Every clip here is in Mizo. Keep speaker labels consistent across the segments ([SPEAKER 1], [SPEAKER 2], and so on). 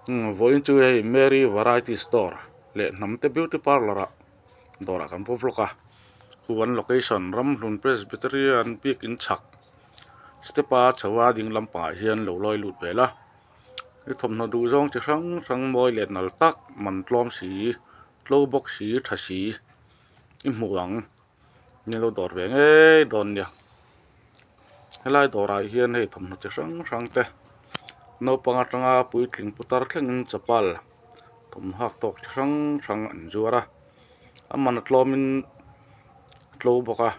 [SPEAKER 1] Vawiin chu hei Mary Variety Store leh Hnamte Beauty Parlour ah dawrah kan pu vlog a huan location Ramhlun Presbyterian bik in chhak step a chho a ding lampangah hian lo lawi lut vel a i thawmhnaw duh zawng chi hrang hrang mawi leh nal tak man tlawm si tlo bawk si tha si i hmu ang. Min lo dawr ve ngei dawn nia helai dawrah hian hei thawmhnaw chi hrang hrang te naupang atanga puitling putar thlengin chapal thawmhnaw hak tawk chi hrang hrang an zuar a a man a tlawmin a tlo bawk a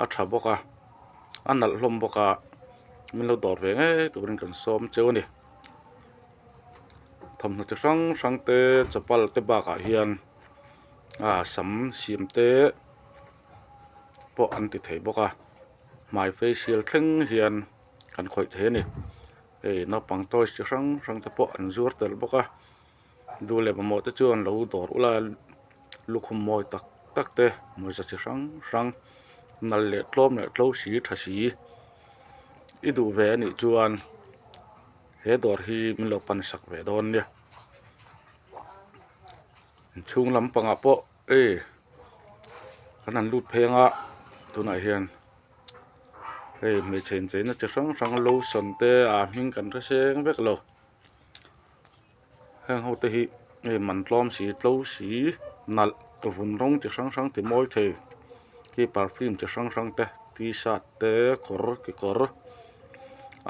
[SPEAKER 1] a tha bawk a a nalh hlawm bawk a min lo dawr ve ngei turin kan sawm cheu a ni thawmhnaw chi hrang hrang te chapal te bakah hian. ah sam siam te pawh an ti thei bawk a hmai facial thleng hian kan khawih thei a ni hei naupang toys chi hrang hrang te pawh an zuar tel bawk a duh leh mamawh te chuan lo dawr ula lukhum mawi tak tak te mawza chi hrang hrang nalh leh tlawm leh tlo si tha si i duh ve anih chuan he dawr hi min lo pan sak ve dawn nia. Inchhung lampangah pawh e kan han lut phei anga tunah hian hei hmeichhe incheina chi hrang hrang lotion te a hming kan hre seng vek lo heng ho te hi hei man tlawm si tlo si nalh vun rawng chi hrang hrang ti mawi thei khi perfume chi hrang hrang te tshirt te kawr kekawr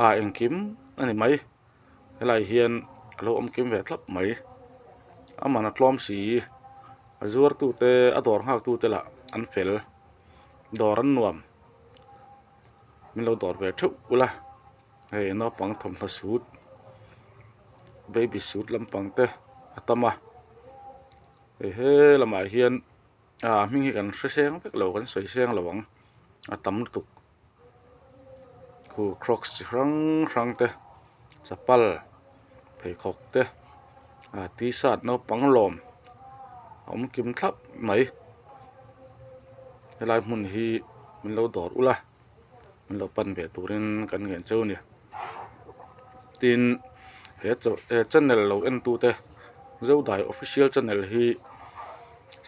[SPEAKER 1] ah engkim a ni mai. Helai hian a lo awm kim ve thlap mai a man a tlawm si a zuar tute a dawr nghak tute lah an fel dawr an nuam min lo dawr ve theuh ula hei naupang thawmhnaw sut baby sut lampang te a tam a hei he lamah hian ah hming hi kan hre seng vek lo kan sawi seng lo ang a tam lutuk. Khu crocs chi hrang hrang te chapal pheikhawk te ah tshirt naupang lawm a awm kim thlap mai helai hmun hi min lo dawr ula min lo pan ve turin kan ngen cheu a ni tin he he channel lo en tute zodai official channel hi.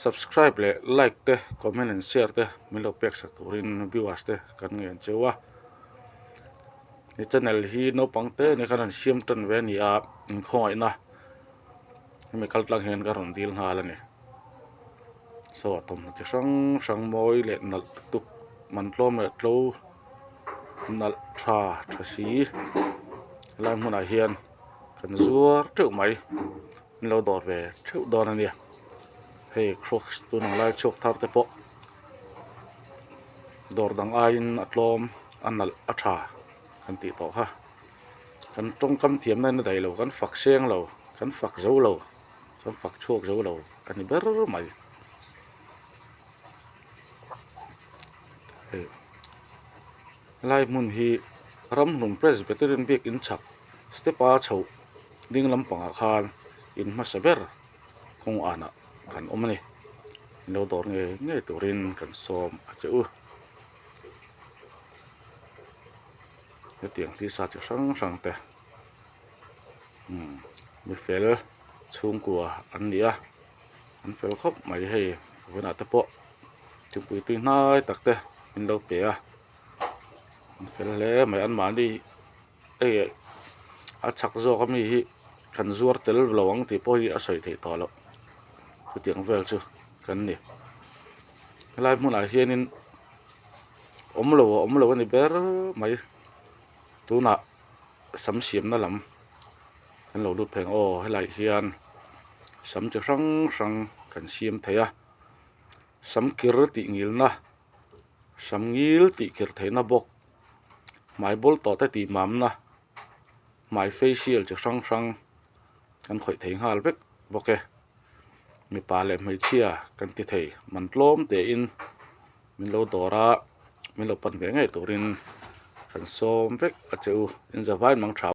[SPEAKER 1] Subscribe leh like te comment and share te min lo pek sak turin viewers te kan ngen cheu a he channel hi naupang te nen khan an siam tan ve a ni a inkhawngaihna hemi kal tlang hian ka rawn dil nghal a ni saw a thawmhnaw chi hrang hrang mawi leh nalh lutuk man tlawm leh tlo nalh tha tha si helai hmunah hian kan zuar teuh mai. Min lo dawr ve theuh dawn a nia hei crocs tun ang lai chhuak thar te pawh dawr dang aiin a tlawm a nalh a tha kan tih tawh kha kan tawngkam thiam na in a daih lo kan fak seng lo kan fak zo lo kan fak chhuak zo lo a ni ber mai hei helai hmun hi Ramhlun Presbyterian biakin chhak step a chhoh. Ding lampangah khan in hmasa ber kawng anah kan awm a ni in lo dawr ngei ngei turin kan sawm a che u hetiang tisa chi hrang hrang te umm mi fel chhungkua an ni a an fel khawp mai hei vawiinah te pawh thingpui tui hnai tak te min lo pe a an fel hle mai anmahni. Hei a chak zawk ami hi kan zuar tel lo ang tih pawh hi a sawi theih tawh loh chutiang vel chu kan ni helai hmunah hianin awm lo a awm lo a ni ber mai tunah sam siamna lam kan lo lut phei ang aw helaiah hian sam chi hrang hrang kan siam thei a sam kir tih ngilna sam ngil tih kir theihna bawk. Hmai bawl tawh te tih mamna hmai facial chi hrang hrang kan khawih thei nghal vek bawk e mipa leh hmeichhia kan ti thei man tlawm tein min lo dawr a min lo pan ve ngei turin kan sawm vek a che u in zavai mang tha.